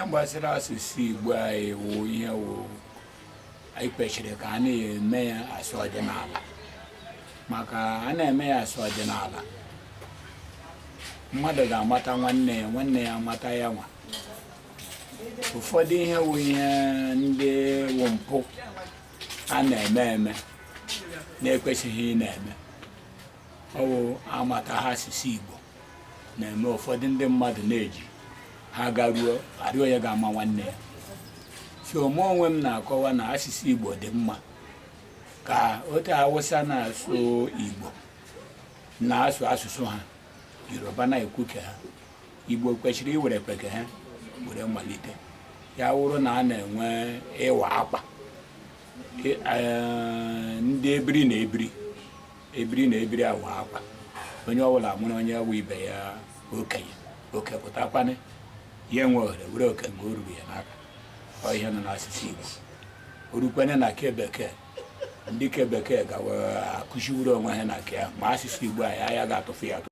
Ihe gbasara asụsụ Igbo anyị wụ ihe wụ anyị kwesịrị ka a na-eme ya asụ ọdịnala, maka a na-eme ya asụ ọdịnala, mmadụ ga-amata nwanne ya, nwanne ya amata ya nwa. Ụfọdụ ihe wụ ihe ndị wụ mpụ a na-eme eme na-ekwesịghị ị na-eme, ọ wụ amata ha asụsụ Igbo na-eme. Ụfọdụ ndị mmadụ na-eji ha garuo arịọ ya ga-ama nwanne ya. So mụ onwe m na-akọwa na asụsụ Igbo dị mma, ka otu Awụsa na-asụ Igbo, na-asụ asụsụ ha, Yoruba na-ekwu ke ha, Igbo kwesịrị iwere kweke ha were malite. Ya wụrụ na a na-enwe ịwa akwa, ndị ebiri na ebiri, ebiri na ebiri awa akwa, onye ọbụla nwere onye wụ ibe ya okenye, oke pụtakwanị ya enwe ohere were oke nke o ruru ya n'aka. Ọ ihe nọ n'asụsụ Igbo. Orukwene na ke bekee, ndị ke bekee gawa akụziwuru onwe ha na ke ahụ, ma asụsụ Igbo anyị, anya ga-atụfu ya atụfu.